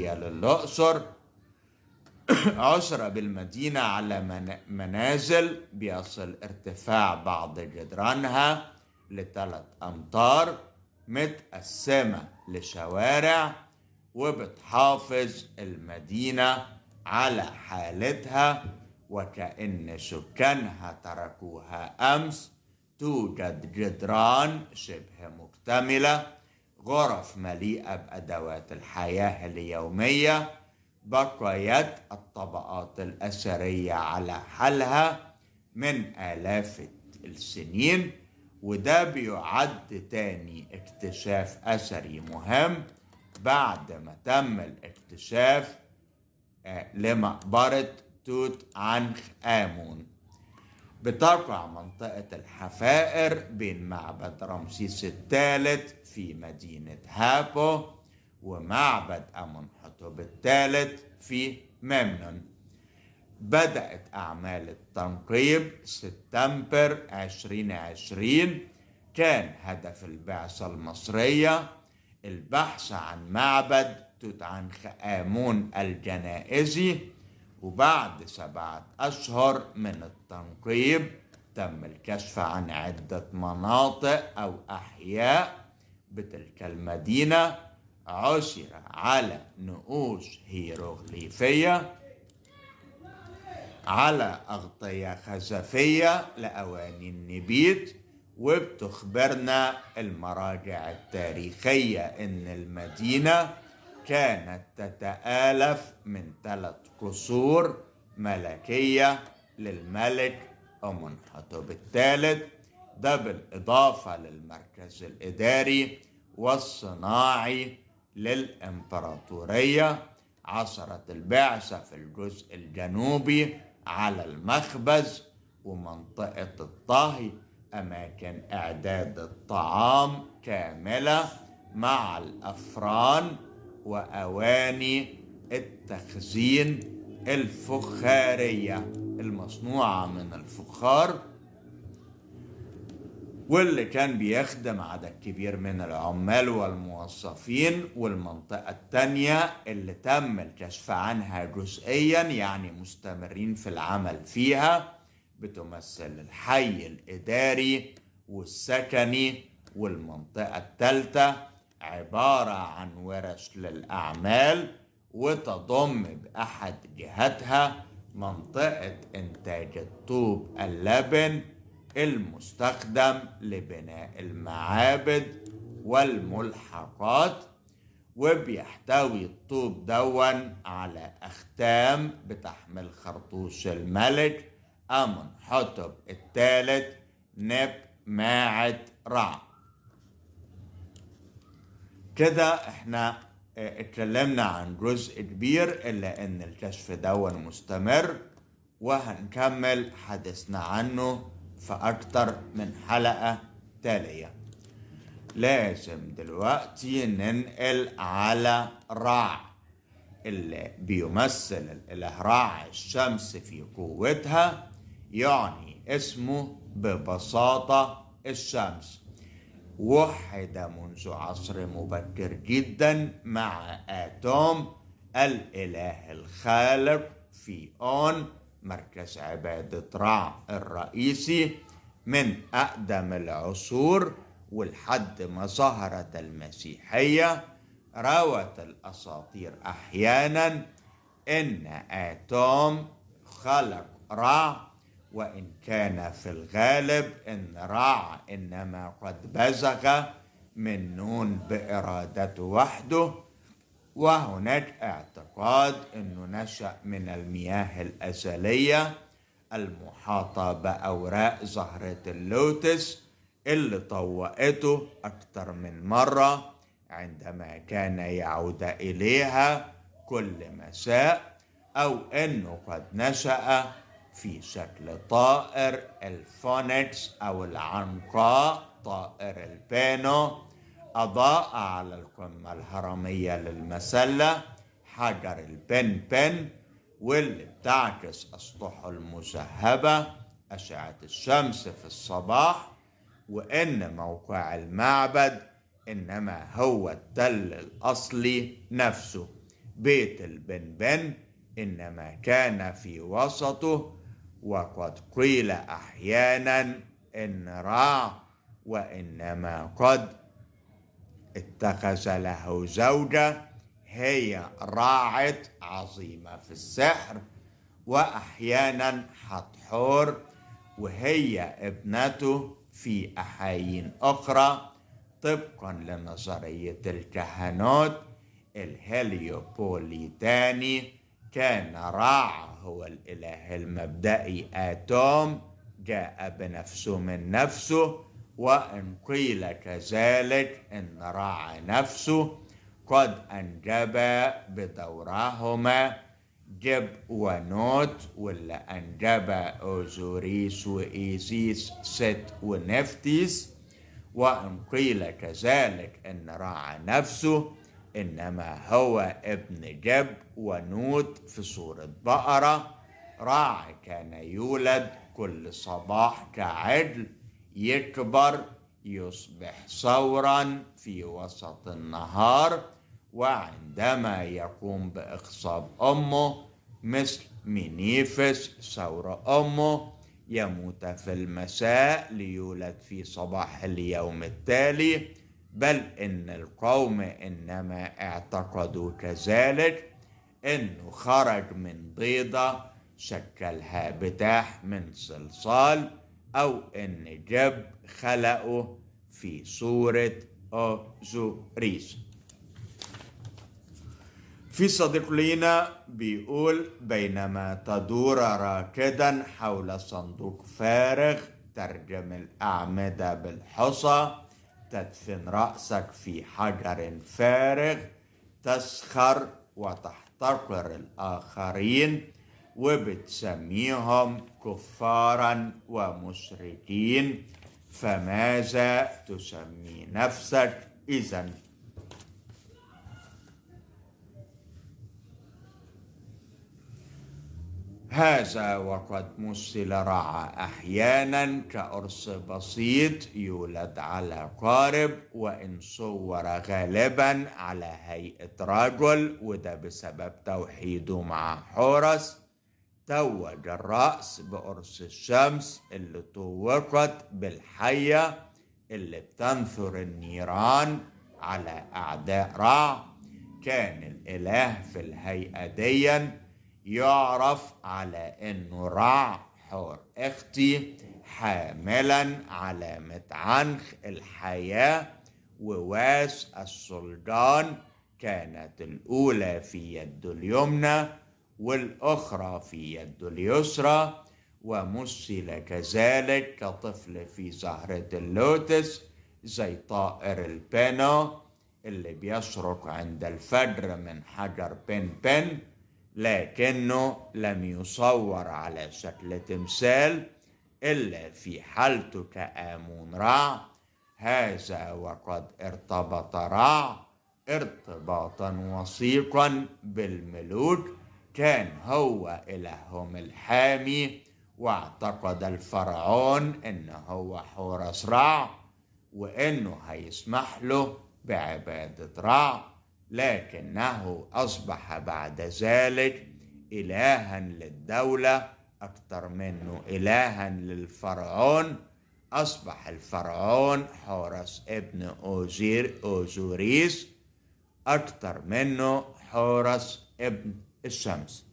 الشرقية للأقصر. عثر بالمدينة على منازل بيصل ارتفاع بعض جدرانها ل3 أمتار، متقسمة لشوارع، وبتحافظ المدينة على حالتها وكأن سكانها تركوها أمس. توجد جدران شبه مكتملة، غرف مليئة بأدوات الحياة اليومية، بقيت الطبقات الأثرية على حالها من آلاف السنين. وده بيعد تاني اكتشاف أثري مهم بعد ما تم الاكتشاف لمقبرة توت عنخ آمون. بتقع منطقة الحفائر بين معبد رمسيس الثالث في مدينة هابو ومعبد أمنحتب الثالث في ممنون. بدأت أعمال التنقيب سبتمبر 2020. كان هدف البعثة المصرية البحث عن معبد توت عنخ آمون الجنائزي، وبعد 7 أشهر من التنقيب تم الكشف عن عدة مناطق أو أحياء بتلك المدينة. عثر على نقوش هيروغليفية على أغطية خزفية لأواني النبيت، وبتخبرنا المراجع التاريخية إن المدينة كانت تتآلف من 3 قصور ملكية للملك أمنحتب الثالث، ده بالإضافة للمركز الإداري والصناعي للإمبراطورية. عثرت البعثة في الجزء الجنوبي على المخبز ومنطقة الطهي، أماكن إعداد الطعام كاملة مع الأفران وأواني التخزين الفخارية المصنوعة من الفخار، واللي كان بيخدم عدد كبير من العمال والموظفين. والمنطقة التانية اللي تم الكشف عنها جزئيا، يعني مستمرين في العمل فيها، بتمثل الحي الإداري والسكني. والمنطقة الثالثة عبارة عن ورش للأعمال، وتضم بأحد جهاتها منطقة إنتاج الطوب اللبن المستخدم لبناء المعابد والملحقات، وبيحتوي الطوب دون على أختام بتحمل خرطوش الملك أمنحتب الثالث نب ماعت رع. كده احنا اتكلمنا عن جزء كبير، الا ان الكشف دون مستمر وهنكمل حديثنا عنه في اكتر من حلقة تالية. لازم دلوقتي ننقل على رع، اللي بيمثل الإله رع الشمس في قوتها، يعني اسمه ببساطة الشمس. وحد منذ عصر مبكر جدا مع آتوم الإله الخالق في أون، مركز عبادة رع الرئيسي من أقدم العصور ولحد ما ظهرت المسيحية. روت الأساطير أحيانا إن آتوم خلق رع، وإن كان في الغالب إن رع إنما قد بزغ من نون بإرادته وحده. وهناك اعتقاد أنه نشأ من المياه الأزلية المحاطة بأوراق زهرة اللوتس اللي طوقته أكثر من مرة عندما كان يعود إليها كل مساء، أو أنه قد نشأ في شكل طائر الفونكس أو العنقاء طائر البانو. أضاء على القمة الهرمية للمسلة حجر البن بن، واللي بتعكس أسطحه المذهبة أشعة الشمس في الصباح، وإن موقع المعبد إنما هو التل الأصلي نفسه. بيت البنبن إنما كان في وسطه. وقد قيل أحيانا إن رع وإنما قد اتخذ له زوجة هي راعت عظيمة في السحر، وأحيانا حتحور وهي ابنته في أحايين أخرى طبقا لنظرية الكهنوت الهليوبوليتاني. كان راع هو الإله المبدئي آتوم، جاء بنفسه من نفسه، وإن قيل كذلك إن راع نفسه قد أنجب بدورهما جب ونوت، ولا أنجب أوزوريس وإيزيس ست ونفتيس. وإن قيل كذلك إن راع نفسه إنما هو ابن جب ونوت في صورة بقرة. راع كان يولد كل صباح كعجل، يكبر يصبح ثورا في وسط النهار، وعندما يقوم بإخصاب أمه مثل مينيفس ثور أمه يموت في المساء ليولد في صباح اليوم التالي. بل إن القوم إنما اعتقدوا كذلك إنه خرج من بيضة شكلها بتاح من صلصال، أو إن جب خلقه في صورة أوزوريس. في صديق لينا بيقول: بينما تدور راكدا حول صندوق فارغ ترجم الأعمدة بالحصى، تدفن رأسك في حجر فارغ، تسخر وتحتقر الآخرين وبتسميهم كفارا ومشركين، فماذا تسمي نفسك إذن؟ هذا وقد مثل رع أحيانا كأرس بسيط يولد على قارب، وإن صور غالبا على هيئة رجل، وده بسبب توحيده مع حورس. توج الرأس بقرص الشمس اللي طوقت بالحية اللي بتنثر النيران على أعداء رع. كان الإله في الهيئة ديا يعرف على إنه رع حور اختي، حاملا علامة عنخ الحياة وواس السلطان، كانت الأولى في يده اليمنى والأخرى في يده اليسرى. ومثل كذلك كطفل في زهرة اللوتس زي طائر البينو اللي بيشرق عند الفجر من حجر بن بن، لكنه لم يصور على شكل تمثال إلا في حالته كآمون رع. هذا وقد ارتبط رع ارتباطا وثيقا بالملوك، كان هو إلههم الحامي، واعتقد الفرعون إن هو حورس رع وإنه هيسمح له بعبادة رع، لكنه أصبح بعد ذلك إلها للدولة أكثر منه إلها للفرعون. أصبح الفرعون حورس ابن أوزوريس أكثر منه حورس ابن الشمس.